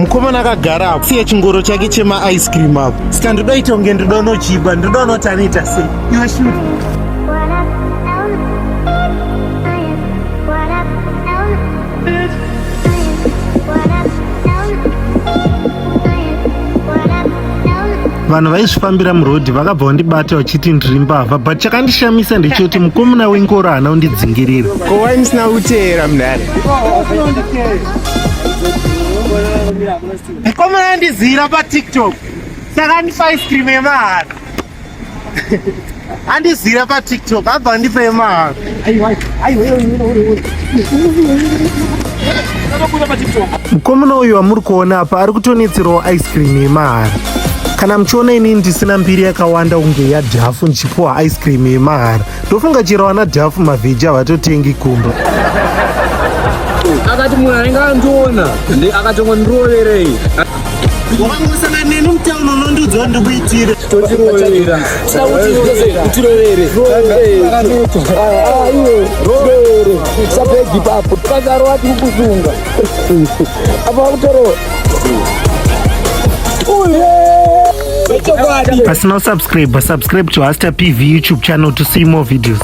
Mukomana akagara apo, siya chingoro chake chema ice cream apo. Saka ndoda ita kunge ndoda unochiba, ndoda unoti anoita sei. Iwe shuta. Vanhu vaizvifambira murodhi vakabva vandibata vachiti ndiri mbavha, but chakandishamisa ndechekuti mukomana wengoro haana kundidzingirira. Ko wai musina kuteera mudare? Mukomana andizira paTikTok, saka andipa ice cream yemahara. Andizira paTikTok, abva andipa yemahara. Mukomana uyu wamuri kuona apa ari kutonetserawo ice cream yemahara. Kana muchiona inini ndisina mbiri yakawanda kunge yadhafu ndichipuwa ice cream yemahara, ndofunga chero ana dhafu mavheji havatotengi kumba. Akati munhu anenge andiona akatongondiroverei. Wakangosangana neni mutauni unondiudza ndikuitire. Totirovera. Utirovere. Rovere. Sapegi ipapo. Tukazarova tiri kusunga. Apa kutorova. Pasina subscribe, subscribe to Hasta PV YouTube channel to see more videos.